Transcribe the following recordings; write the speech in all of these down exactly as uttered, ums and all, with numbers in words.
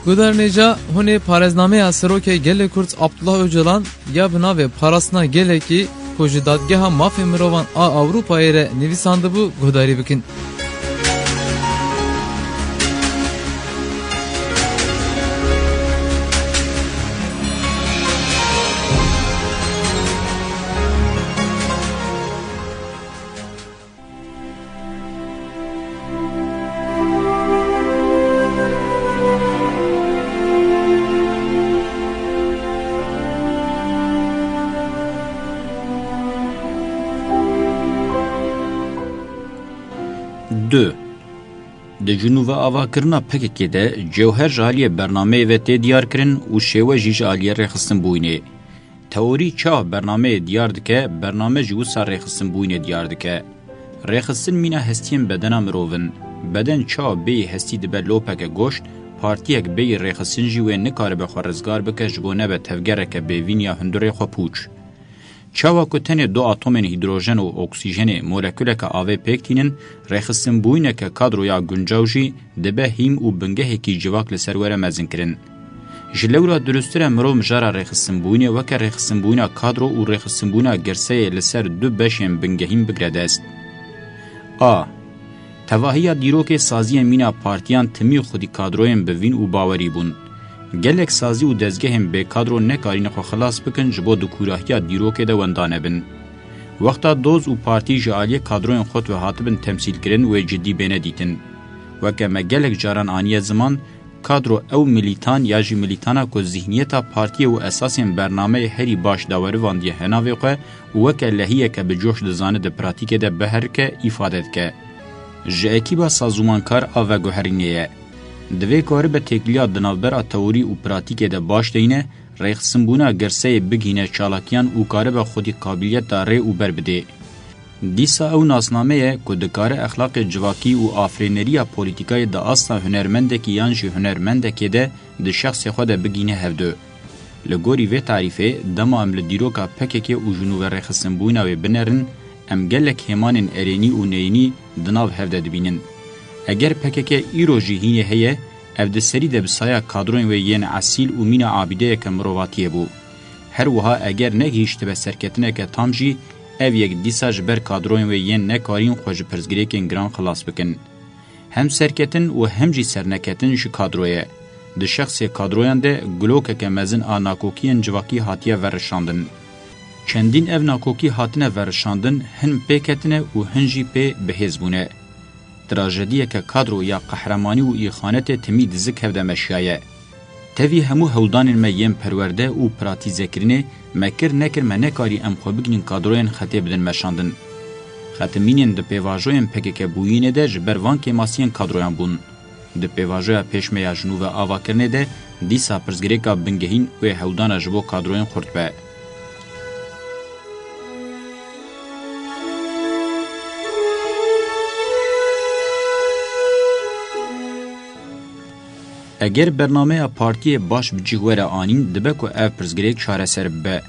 Guhdarên hêja, hûn ê parêznameya Serokê Gelê Kurd Abdullah Ocalan ya bi navê Parastina Gelekî ku ji Dadgeha Mafê Mirovan a Ewropayê re nivîsandibû guhdarî bikin. Du. Di cinûve avakirina P K K de cewher ji aliyê bernameyê ve tê diyarkirin û şêwe jî ji aliyê rêxistinbûyînê. Teorî çawa bernameyê diyar dike, bername jî wisa rêxistinbûyînê diyar dike. Rêxistin mîna hestiyên bedena mirov in. Beden çawa bêyî hestî dibe lopeke goşt, partiyek bêyî rêxistin jî wê nikaribe xwe rizgar bike ji bo nebe tevgereke bêvîn ya hundurê xwe pûç. Çawa ku tenê du atomên hîdrojen û oksîjenê molekuleke avê pêk tînin, rêxistinbûyîneke kadro ya guncaw jî dibe hîm û bingehekî civak li ser were mezinkirin. Ji lewra dirusttir e mirov mijara rêxistinbûyînê weke rêxistinbûyîna kadro û rêxistinbûyîna girseyê li ser du beşên bingehîn bigre dest. A. Tevahiya dîrokê saziyên mîna partiyan timî xwedî kadroyên bivîn û bawerî bûn. Gelek sazî û dezgehên bêkadro nekarîne xwe xilas bikin ji bo di kûrahiya dîrokê de wenda nebin. Wexta doz û partî ji aliyê kadroyên xwe ve hatibin temsîlkirin wê cidî bêne dîtin. Weke me gelek caran aniye ziman, kadro ew milîtan ya jî milîtana ku zîhniyeta partiyê û esasên bernameyê herî baş dawerivandiye henavê xwe û weke lehiyeke bi coş dizane di pratîkê de biherike, îfade dike. Ji ekîba sazûmankar a veguherînê ye. Divê karibe têkiliya di navbera teorî û pratîkê de baş deyne, rêxistinbûna girseyê bigihîne çalakiyan û karibe xwedî qabiliyeta rê û ber bidê. Dîsa ew nasname ye ku dikare exlaqê civakî û afirêneriya polîtîkayê di asta hunermendekî yan jî hunermendekê de di şexsê xwe de bigihîne hevdu. Li gorî vê tarîfê, dema em li dîroka P K K û ji nû ve rêxistinbûyîna wê binerin, em gelek hêmanên erênî û neyînî di nav hev de dibînin. Eger P K K îro jî hînê heye, ev di serî de bi saya kadroyên wê yên esîl û mîna abîdeyeke mirovatiyê bû. Her wiha eger negihîştibe serketineke tam jî, ev yek dîsa ji ber kadroyên wê yên nekarîn xwe ji pirsgirêkên giran xilas bikin. Hem serketin û hem jî serneketin ji kadro ye. Di şexsê kadroyan de gulokeke mezin a nakokiyên civakî hatiye verişandin. Çendîn ev nakokî hatine verişandin, hin pê ketine û hin jî pê bihêz bûne. Trajediyeke kadro ya qehremanî û îxanetê timî di zik hev de meşiyaye. Tevî hemû hewldanên me yên perwerde û pratîzekirinê me kir nekir me nekarî em xwe bigihînin kadroyên xetê bidin meşandin. Xetimînên di pêvajoyên P K K bûyînê de ji ber van kêmasiyên kadroyan bûn. Di pêvajoya pêş me ya ji nû ve avakirinê de dîsa pirsgirêka bingehîn wê hewldana ji bo kadroyên xurt be. Eger bernameya partiyê baş bi cih were anîn, dibe ku ev pirsgirêk çareser bibe.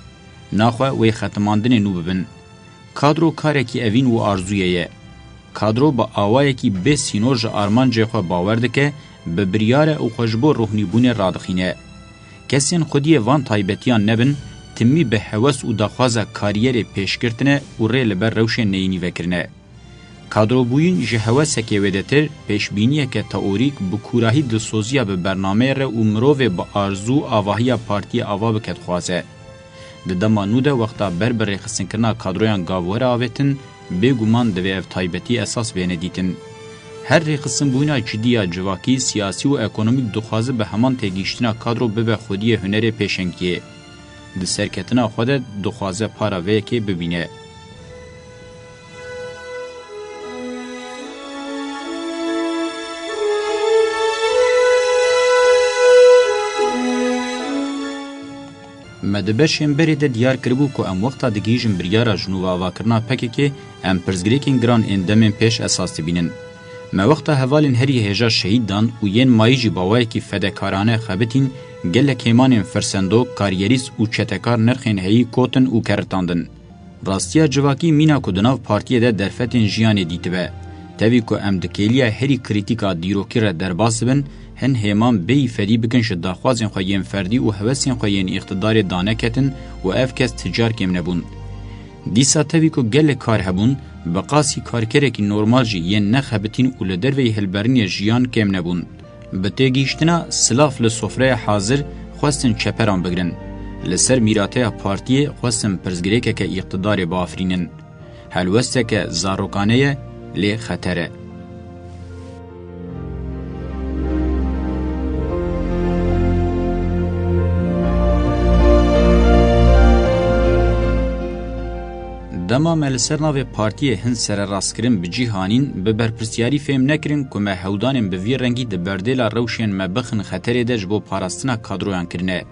Naxwe wê xetimandinê nû bibin. Kadro karekî evîn û arzûyê ye. Kadro bi awayekî bê sînor ji armancê xwe bawer dike, bi biryar e û xwe ji bo rohnîbûnê radixîne. Kesên xwediyê van taybetiyan nebin, timî bi hewes û daxwaza kariyerê pêşgirtine û rê li ber rewşên neyînî vekirine. Kadrobûyîn ji hewesekê wêdetir, pêşbîniyeke teorîk bi kûrahî dilsoziya bi bernameyê re û mirovê bi arzû û avahiya partiyê ava bike dixwaze. Di dema nû de wexta ber bi rêxistinkirina kadroyan gav were avêtin, bêguman divê ev taybetî esas bêne dîtin. Her rêxistinbûyîna cidî ya civakî, siyasî û ekonomîk dixwaze bi heman têgihiştina kadro bibe xwediyê hunerê pêşengiyê. Di serketina xwe de dixwaze para vê yekê bibîne. Me di beşên berê de diyar kiribû ku em wexta digihîjin biryara ji nû ve avakirina P K K, em pirsgirêkên giran ên demên pêş esas dibînin. Me wexta hevalên herî hêja şehîd dan û yên mayî jî bi awayekî fedekarane xebitîn, gelek hêmanên firsendok, kariyerîst û çetekar nirxên heyî kotin û keritandin. Rastiya civakî mîna ku di nav partiyê de derfetên jiyanê dîtibe. Tevî ku em di kêliya herî krîtîk a dîrokî re derbas dibin, hin hêman bêyî fedî bikin ji daxwazên xwe yên ferdî û hewesên xwe yên îqtidarê daneketin û ev kes ticar kêm nebûn. Dîsa tevî ku gelek kar hebûn, bi qasî karkerekî normal jî yên nexebitîn û li derveyî hilberînê jiyan kêm nebûn. Bi têgihiştina silav li sofreya hazir xwestin çeperan bigirin. Li ser mîrateya partiyê xwestin pirsgirêkeke îqtidarê biafirînin. Helwesteke zarokane ye, lê xeter e. Dema me li ser navê partiyê hin sererastkirin bi cî hanîn, bi berpirsiyarî fêm nekirin ku me hewdanên bi vî rengî di berdêla rewşên me bixin xeterê de ji bo parastina kadroyan kirine.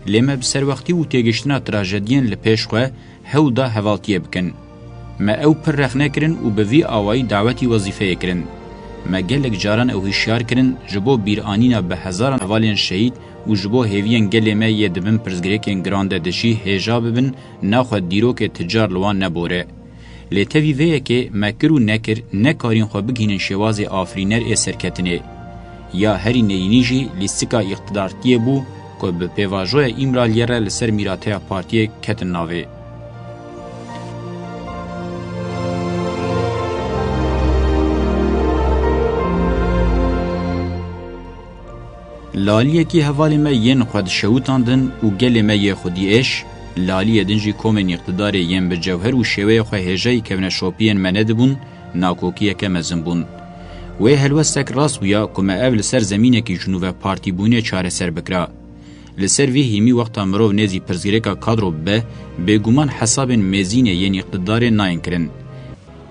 Lê me bi serwextî û têgiştina trajediyên li pêş xwe hewl da hevaltiyê bikin. Me ew pir rexne kirin û bi vî awayî dawetî wezîfeyê kirin. Me gelek caran ew hişyar kirin, ji bo bîranîna bi hezaran hevalên şehîd û ji bo hêviyên gelê me yê di bin pirsgirêkên giran de dijî hêja bibin, naxwe dîrokê ticar li wan nebore. Lê tevî vê yekê me kir û nekir, nekarîn xwe bigihînin şêwazê afirîner ê serketinê. Ya herî neyînî jî lîstika îqtidartiyê bû ku bi pêvajoya Îmraliyê re li ser mîrateya partiyê ketin navê. Li aliyekî hevalê me yên xwe dişewitandin û gelê me yê xwedî êş, li aliyê din jî komên îqtidarê yên bi cewher û şêweyê xwe hêjayî kevneşopiyên me nedibûn, nakokiyeke mezin bûn. Wê helwestek rast bûya ku me ev li ser zemînekî ji nû ve partîbûnê çareser bikira. Li ser vî hîmî wexta mirov nêzî pirsgirêka kadro bibe, bêguman hesabên mêzînê yên îqtidarê nayên kirin.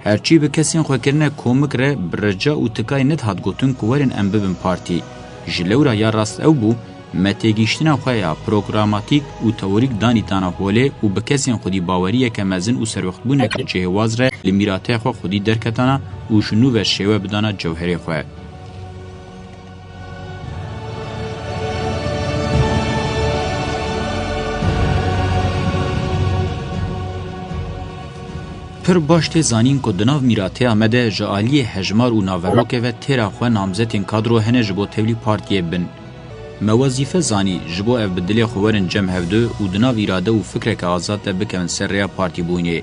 Herçî bi kesên xwe kirine komik re bi rica û tikayê nedihat gotin ku werin em bibin partî. Ji lewra ya rast ew bû, me têgihiştina xwe ya programatîk û teorîk danî dana holê û bi kesên xwedî baweriyeke mezin û serwextbûneke cihêwaz re li mîrateya xwe xwedî derketana û ji nû ve şêwe bidana cewherê xwe. Pir baş tê zanîn ku di nav mîrateya me de ji aliyê hejmar û naverokê ve têra xwe namzetên kadro hene ji bo tevlî partiyê bibin. Me wezîfe zanî ji bo ev bi dilê xwe werin cem hevdu û di nav îrade û fikreke azad de bikevin ser rêya partîbûyînê.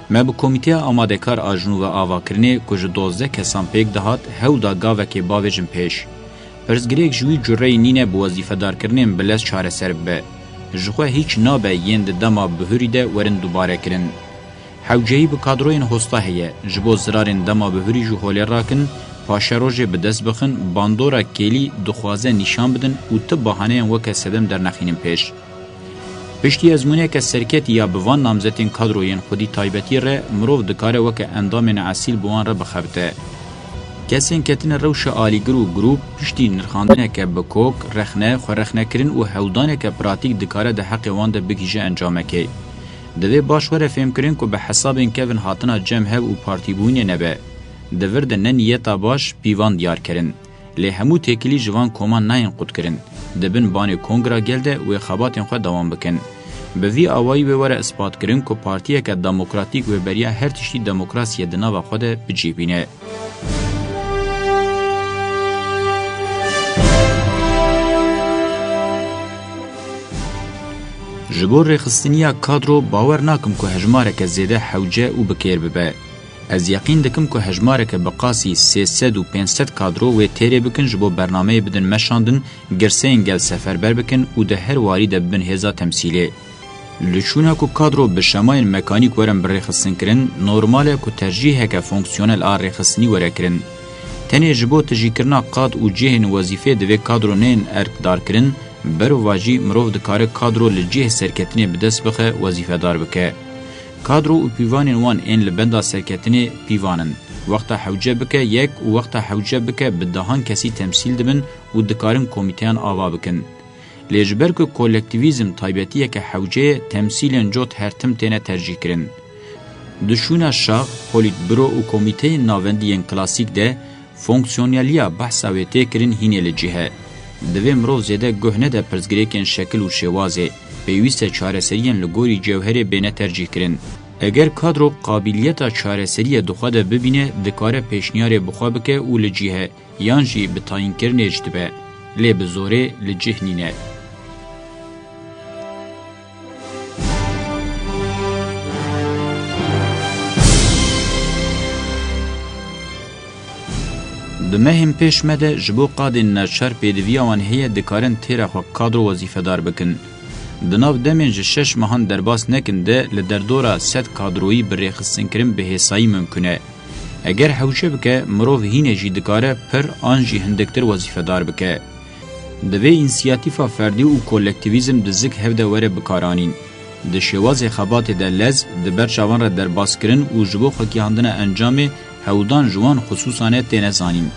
Me bi komîteya amadekar a jinû ve avakirinê ku ji dozdeh kesan pêk dihat, hewl da gavekê bavêjin pêş. Pirsgirêk ji wî cureyî nîne bi wezîfedarkirinên bi lez çareser bibe. Ji xwe hîç nabe yên di dema bihurî de werin dubare kirin. Hewceyî bi kadroyên hosta heye, ji bo zirarên dema bihurî ji holê rakin, paşerojê bi dest bixin, bandora kêlî dixwaze nîşan bidin û ti bahaneyên weke sedem dernexînin pêş. Piştî ezmûneke serketî ya bi van namzetên kadro yên xwedî taybetî re mirov dikare weke endamên esîl bi wan re bixebite. Kesên ketine rewşa alîgir û grûp piştî nirxandineke bi kok, rexne, xwerexnekirin û hewldaneke pratîk dikare di heqê wan de bigihîje encamekê. Divê baş were fêmkirin ku bi hesabên kevin hatina cem hev û partîbûyînê nebe. Di vir de ne niyeta baş pîvan diyar kirin. Lê hemû têkilî ji van koman nayên qutkirin. Dibin banê Kongra Gel de wê xebatên xwe dewam bikin. Bi vî awayî wê were ispat kirin ku partiyeke demokratîk wê beriya her tiştî demokrasiyê di nava xwe de bicîbîne. Ji bo rêxistiniya kadro bawer nakim ku hejmareke zêde hewce û bi kêr bibe. Ez yeqîn dikim ku hejmareke bi qasî sê sed û pênc sed kadro wê têrê bikin ji bo bernameyê bidin meşandin, girseyên gel seferber bikin û di her warî de bibin hêza temsîlê. Li şûna ku kadro bi şemayên mekanîk werin birêxistinkirin, normal e ku tercîheke fonksiyonel a rêxistinî were kirin. Tenê ji bo tijîkirina qad û cihên wezîfê divê kadro neyên erkdarkirin, berovajî mirov dikare kadro li cihê serketinê bi dest bixe, wezîfedar bike. Kadro û pîvanên wan ên li benda serketinê pîvan in. Wexta hewce bike yek û wexta hewce bike bi dehan kesî temsîl dibin û dikarin komîteyan ava bikin. Lê ji ber ku kolektîvîzm taybetiyeke hewce ye, temsîlên cot her tim têne tercîhkirin. Di şûna şax, polîtburo û komîteyên navendî yên klasîk de fonksiyoneliya behsa wê tê kirin hînê li cih e. Divê mirov zêde guh nede pirsgirêkên şekil û şêwazê, pêwîst e çareseriyên li gorî cewherê bêne tercîhkirin. Eger kadro qabiliyeta çareseriyê di xwe de bibîne, dikare pêşniyarê bi xwe bike û li cih e, yan jî bi tayînkirinê ji dibe, lê bi zorê li cih nîne. Di mehên pêş me de ji bo qadên neçar pêdiviya wan heye dikarin têra xwe kadro wezîfedar bikin. Di nav demên ji şeş mehan derbas nekin de li derdora sed kadroyî bi rêxistinkirin bi hêsayî mimkun e. Eger hewce bike, mirov hînê jî dikare pir an jî hindiktir wezîfedar bike. Divê însiyatîfa ferdî û kolektîvîzm di zik hev de were bikaranîn. Di şêwazê xebatê de lez di ber çavan re derbaskirin û ji bo xwegihandina encamê hewdan ji wan xisûsan e têne zanîn.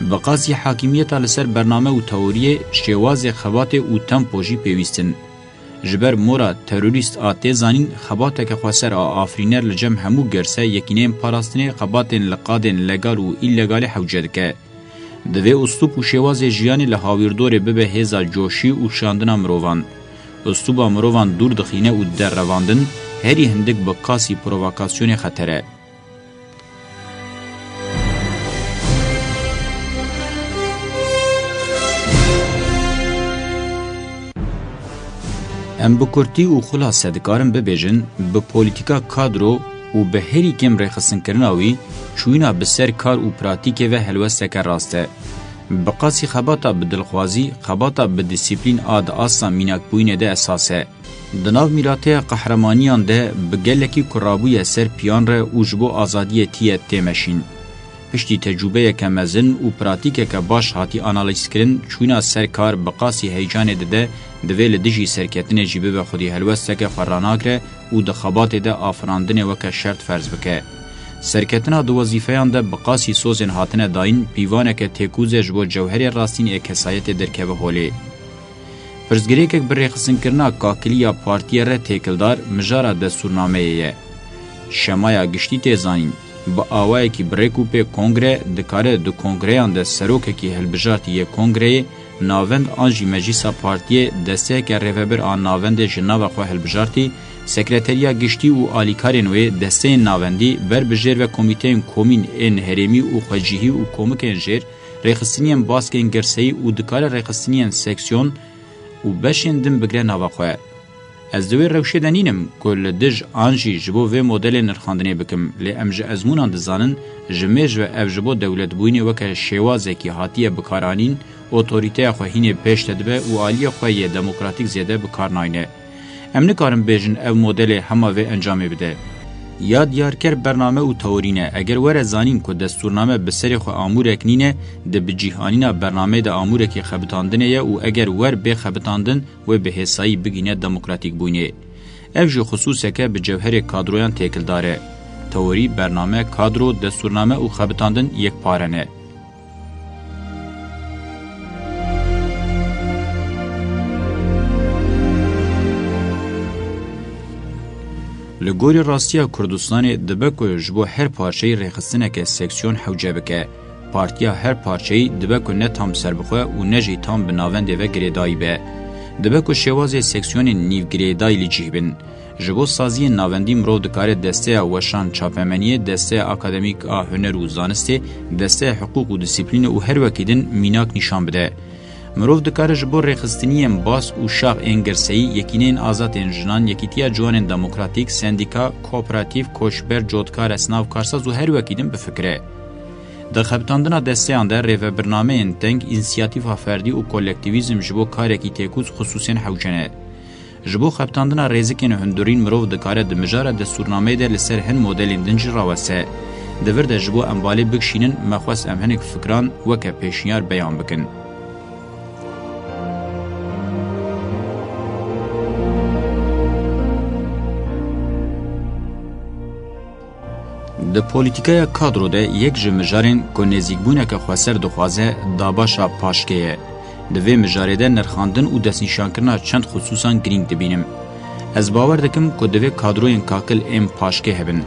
Bi qasî hakimiyeta li ser bername û teoriyê, şêwazê xebatê û tempo jî pêwîst in. Ji ber mora terorîst a tê zanîn, xebateke xweser a afirîner li cem hemû girse yekîneyên parastinê xebatên li qadên legal û îlegalê hewce dike. Divê uslûb û şêwazê jiyanê li hawîrdorê bibe hêza coşî û şandina mirovan. Uslûba mirovan dûr dixîne û dide revandin, herî hindik bi qasî provokasyonê xeter e. Em bi kurtî û xulase dikarin bibêjin, bi polîtîka kadro û bi herî kêm rêxistinkirina wî, çûyîna bi ser kar û pratîkê ve helwesteke rast e. Bi qasî xebata bi dilxwazî, xebata bi dîsîplîn a di asta mînakbûyînê de esas e. Di nav mîrateya qehremaniyan de bi gelekî ku rabûye ser piyan re û ji bo azadiyê tîye tê meşîn. Piştî tecrûbeyeke mezin û pratîkeke baş hatî analîzkirin, çûna ser kar bi qasî heyecanê dide, divê li dijî serketinê jî bibe xwedî helwesteke xwe ranagire û di xebatê de afirandinê weke şert ferz bike. Serketina di wezîfeyan de bi qasî sozên hatine dayîn, pîvaneke têkûz e ji bo cewherê rastîn ê kesayetê derkeve holê. Pirsgirêkek bi rêxistinkirina kakilî ya partiyê re têkildar mijara destûrnameyê ye. Şemaya giştî tê zanîn. Bi awayekî bi rêk û pêk kongre dikare di kongreyan de serokekî hilbijartî yê kongreyê, navend an jî meclîsa partiyê desteyeke rêvebir a navendê ji nava xwe hilbijartî, sekreteriya giştî û alîkarên wê, desteyên navendî, ber bi jêr ve komîteyên komîn ên herêmî û xwecihî û komikên jêr, rêxistiniyên baskên girseyî û dikare rêxistiniyên seksiyon û beşên din bigre nava xwe. Ez di wê rewşê de nînim ku li dij an jî ji bo vê modelê nirxandinê bikim, lê em ji ezmûnan dizanin, ji mêj ve ev ji bo dewletbûyînê weke şêwazekî hatiye bikaranîn, otorîteya xwe hînê pêş de dibe û aliyê xwe yê demokratîk zêde bi kar nayne. Em nikarin bêjin ev modelê hema vê encamê bide. Ya diyarker bername û teorî ne. Eger were zanîn ku destûrname bi serê xwe amûrek nîne, di bicîhanîna bernameyê de amûrekî xebitandinê ye û eger wer bê xebitandin, wê bi hêsayî bigîne demokratîkbûyînê. Ev jî xisûseke bi cewherê kadroyan têkildar e. Teorî, bername, kadro, destûrname û xebitandin yekpare ne. Li gorî rastiya Kurdistanê dibe ku ji bo her parçeyî rêxistineke seksiyon hewce bike. Partiya her parçeyî dibe ku ne tam serbixwe û ne jî tam bi navendê ve girêdayî be. Dibe ku şêwazê seksiyonên nîvgirêdayî li cih bin. Ji bo saziyên navendî mirov dikare desteya weşan çapemeniyê, desteya akademîk a huner û zanistê, desteya hiqûq û disiplînê û her wekî din mînak nîşan bide. Mirov dikare ji bo rêxistiniyên bas û şax ên girseyî, yekîneyên azad ên jinan, yekîtiya ciwanên demokratîk, sendîka, kooperatîf, koçber, cotkar, esnaf, karsaz û her wekî din bifikire. Di xebitandina desteyan de rêvebirnameyên teng, însiyatîfa ferdî û kolektîvîzm ji bo karekî têkûz xisûsên hewce ne. Ji bo xebitandina rêzikên hundirîn mirov dikare di mijara destûrnameyê de li ser hin modelên din jî rawese. Di vir de ji bo em balê bikişînin, me xwest em hinek fikran weke pêşniyar beyan bikin. Di polîtîkaya kadro de yek ji mijarên ku nêzîkbûneke xweser dixwaze, dabaşa paşkê ye. Di vê mijarê de nirxandin û destnîşankirina çend xisûsan girîng dibînim. Ez bawer dikim ku divê kadroyên kakil ên paşkê hebin.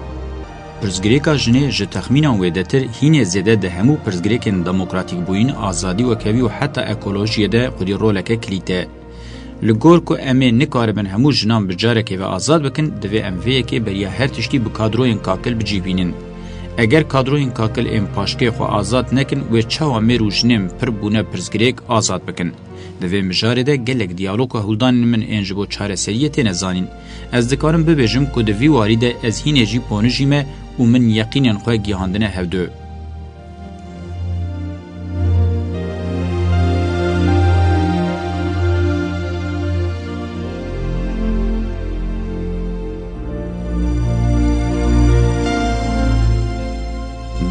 Pirsgirêka jinê ji texmînan wêdetir hînê zêde di hemû pirsgirêkên demokratîkbûyîn, azadî, wekhevî û heta ekolojiyê de xwedî roleke kilît e. Li gor ku em ê nikaribin hemû jinan bi carekê ve azad bikin, divê em vê yekê beriya her tiştî bi kadroyên kakil bi cih bînin. Eger kadroyên kakil ên paşkê xwe azad nekin, wê çawa mêr û jinên pir bûne pirsgirêk azad bikin? Di vê mijarê de gelek diyalog û hewldanên min ên ji bo çareseriyê têne zanîn. Ez dikarim bibêjim ku di vî warî de ez hînê jî ponijî me û min yeqînên xwe gihandine hevdu.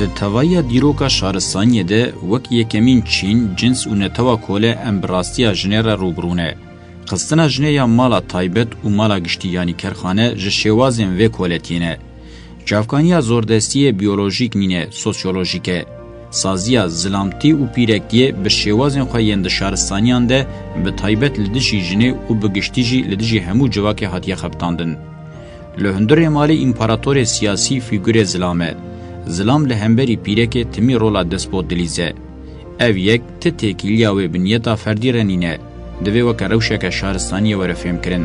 Di tevahiya dîroka şaristaniyê de wek yekemîn çîn, cins û netewa kole em bi rastiya jinê re rûbirû ne. Xistina jinê ya mala taybet û mala giştî, yanî kerxane, ji şêwazên vê koletiyê ne. Çavkaniya zordestiyê biyolojîk nîne, sosyolojîk e. Saziya zilamtî û pîrektiyê bi şêwazên xwe yên di şaristaniyan de, bi taybet li dijî jinê û bi giştî jî li dijî hemû civakê hatiye xebitandin. Li hundirê malê împaratorê siyasî fîgurê zilam e. Zilam li hemberî pîrekê timî rola despot dilîze. Ev yek ti têkiliya wê bi niyeta ferdî re nîne. Divê weke rewşeke şaristaniyê were fêmkirin.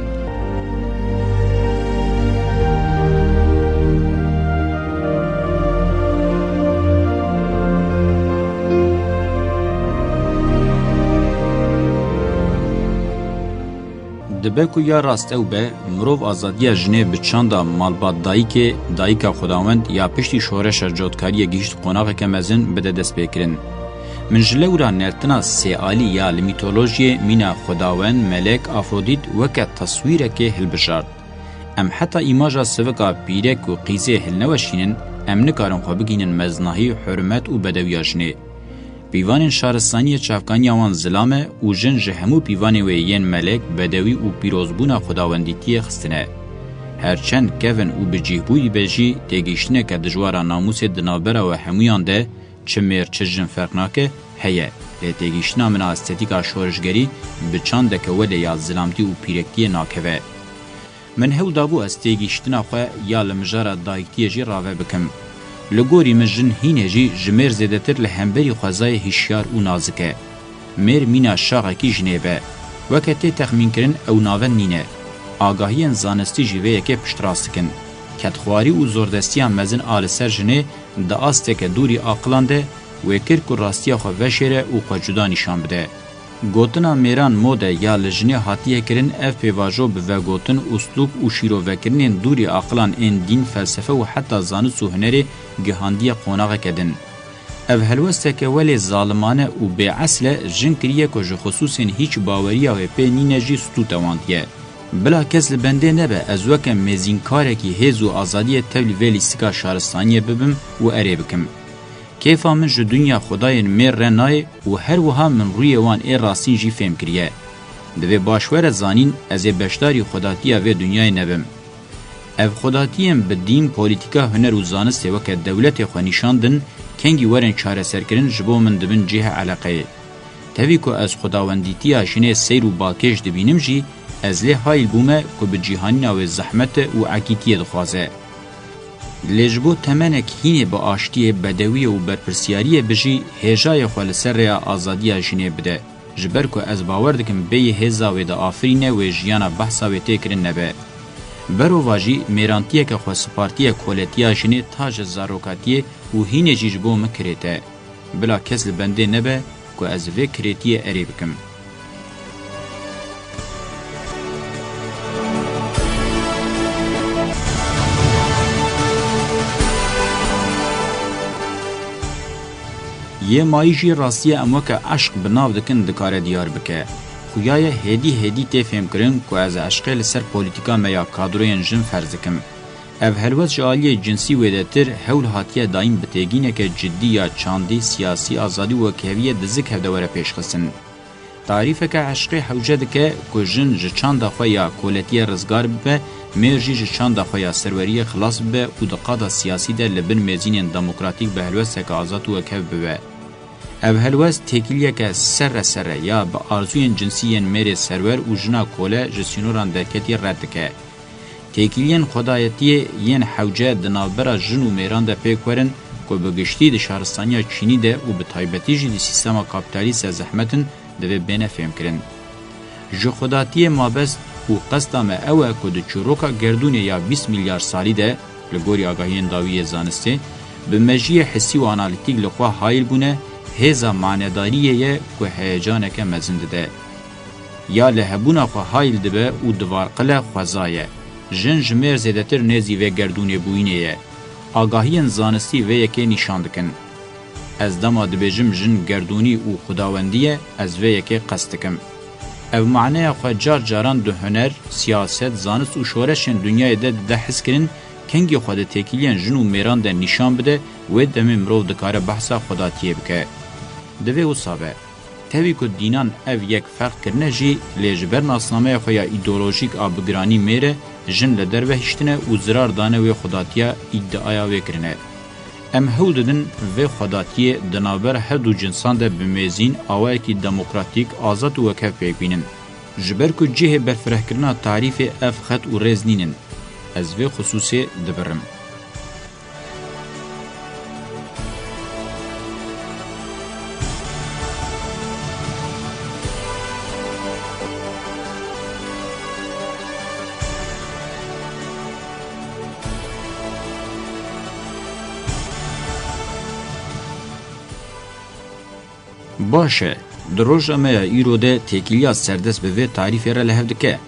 Dibe ku ya rast ew be, mirov azadiya jinê bi çanda malbat dayikê, dayika xwedawend ya piştî şoreşa cotkariyê gihîşt qonaxeke mezin bide destpêkirin. Min ji lewra nertina sêalî ya li mîtolojiyê mîna xwedawend, melek, Afrodît weke teswîrekê hilbijart. Em heta îmaja sivika pîrek û qîzê hilneweşînin, em nikarin xwe bigihînin meznahî, hurmet û bedewiya jinê. Pîvanên şaristaniyê çavkaniya wan zilam e û jin ji hemû pîvanên wê yên melek, bedewî û pîrozbûna xwedawendîtiyê xistine. Her çend kevin û bicîhbûyî be jî, têgihiştineke dijwar a namûsê di navbera we hemûyan de, çi mêr çi jin ferq nake, heye. Lê têgihiştina min a estetîka şorişgerî bi çandeke welê ya zilamtî û pîrektiyê nakeve. Min hewl dabû ez têgihiştina xwe ya li mijara dayiktiyê jî rave bikim. Li gorî min jin hînê jî ji mêr zêdetir li hemberî xwezayê hişyar û nazik e. Mêr mîna şaxekî jinê be. Weke tê texmînkirin ew navend nîne. Agahiyên zanistî jî vê yekê piştrast dikin. Kedxwarî û zordestiya mezin a li ser jinê di asteke dûrî aqilan de wê kir ku rastiya xwe veşêre û xwe cuda nîşan bide. Gotina mêran mode ya li jinê hatiye kirin, ev pêvajo bi vegotin, uslûb û şîrovekirinên dûrî aqilan ên dîn, felsefe û heta zanist û hunerê gihandiye qonaxeke din. Ev helwesteke welê zalimane û bêesl e, jin kiriye ku ji xisûsên hîç baweriya wê pê nîne jî stû tewandiye. Bila kes li bendê nebe ez weke mêzînkarekî hêz û azadiyê tevlî vê lîstika şaristaniyê bibim û erê bikim. Kêfa min ji dinya xwedayên mêr re nayê û her wiha min rûyê wan ê rastîn jî fêm kiriye. Divê baş were zanîn ez ê beşdarî xwedatiya vê dinyayê nebim. Ev xwedatiyên bi dîn, polîtîka, huner û zanistê weke dewletê xwe nîşan din, kengî werin çareserkirin ji bo min dibin cihê eleqeyê. Tevî ku ez xwedawendîtiya jinê seyr û balkêş dibînim jî, ez lê hayîl bûme ku bi cîhanîna wê zehmet e û ekîtiyê dixwaze. Lê ji bo temenek hînê bi aştiyê, bedewiyê û berpirsiyariyê bijî, hêjayê xwe li ser rêya azadiya jinê bide. Ji ber ku ez bawer dikim bêyî hêza wê diafirîne, wê jiyana behsa wê tê kirin nebe. Berovajî mêrantiyeke xwesipartiye koletiya jinê ta ji zarokatiyê û hînê jî ji bo min kirêt e. Bila kes li bendê nebe ku ez vê kirêtiyê erê bikim. Yê mayî jî rastiya em weke eşq bi nav dikin dikare diyar bike. Xuya ye hêdî hêdî tê fêmkirin ku ez eşqê li ser polîtîka me ya kadroyên jin ferz dikim. Ev helwest ji aliyê cinsî wêdetir hewl hatiye dayîn bi têgîneke cidî ya çandî, siyasî, azadî û wekheviyê dizik hevde were pêşxistin. Tarîfeke eşqê hewce dike ku jin ji çanda xwe ya koletiyê rizgar bibe, mêr jî ji çanda xwe ya serweriyê xilas bibe û di qada siyasî de li bin mêzînên demokratîk bi helwesteke azad û wekhev bibe. Ev helwest têkiliyeke serre serre ya bi arzûyên cinsî yên mêrê serwer û jina kole ji sînoran derketî red dike. Têkiliyên xwedayetiyê yên hewce di navbera jin û mêran de pêk werin ku bi giştî di şaristaniya çînî de û bi taybetî jî di sîstema kapîtalîst de zehmet in, divê bêne fêmkirin. Ji xwedatiyê mabest û qesta me ew e ku di çîroka gerdûnê ya bîst milyar salî de, li gorî agahiyên dawî yê zanistê, bi mejiyê hissî û analîtîk li xwe hayil bûne, hêza manedariyê ye ku heyecaneke mezin dide. Ya li hebûna xwe hayil dibe û divarqile xweza ye. Jin ji mêr zêdetir nêzî vê gerdûnê bûyînê ye. Agahiyên zanistî vê yekê nîşan dikin. Ez dema dibêjim jin gerdûnî û xwedawendî ye, ez vê yekê qest dikim. Ev maneya xwe car caran di huner, siyaset, zanist û şoreşên dinyayê de dide hizkirin, kengî xwe di têkiliyên jin û mêran de nîşan bide, wê demê mirov dikare behsa xwedatiyê bike. Divê wisa be. Tevî ku dînan ev yek ferq kirine jî, lê ji ber nasnameya xwe ya îdeolojîk a bi giranî mêr e, jin li derve hiştine û zirar dane wê xwedatiya îdiaya wê kirine. Em hewl didin vê xwedatiyê di navber her du cinsan de bi mêzîn awayekî demokratîk, azad û wekhev pêk bînin. Ji ber ku cihê berfirehkirina tarîfê ev xet û rêz nînin, ez vê xisûsê dibirim. Baş e, di roja me ya îro de têkiliya serdest bi vê tarîfê re li hev dike.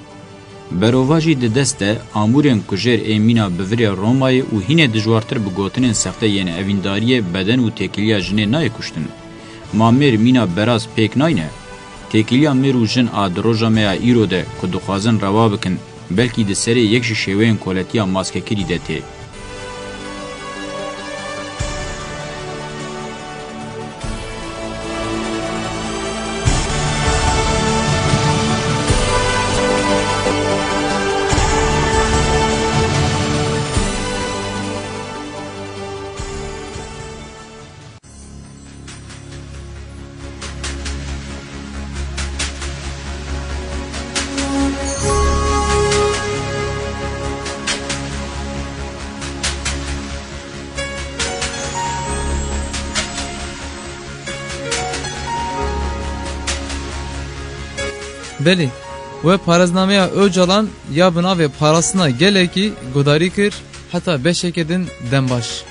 Berovajî di dest de, amûrên kujêr ê mîna bi virê Romayê û hînê dijwartir bi gotinên sexte yên evîndariyê beden û têkiliya jinê nayê kuştin. Ma mêr mîna beraz pêk nayne? Têkiliya mêr û jin a di roja me ya îro de ku dixwazin rewa bikin, belkî di serê yek ji şêweyên koletiya maskekirî de tê. Belê, we parêznameya Ocalan ya bi navê Parastina Gelekî guhdarî kir, heta beşeke din dem baş.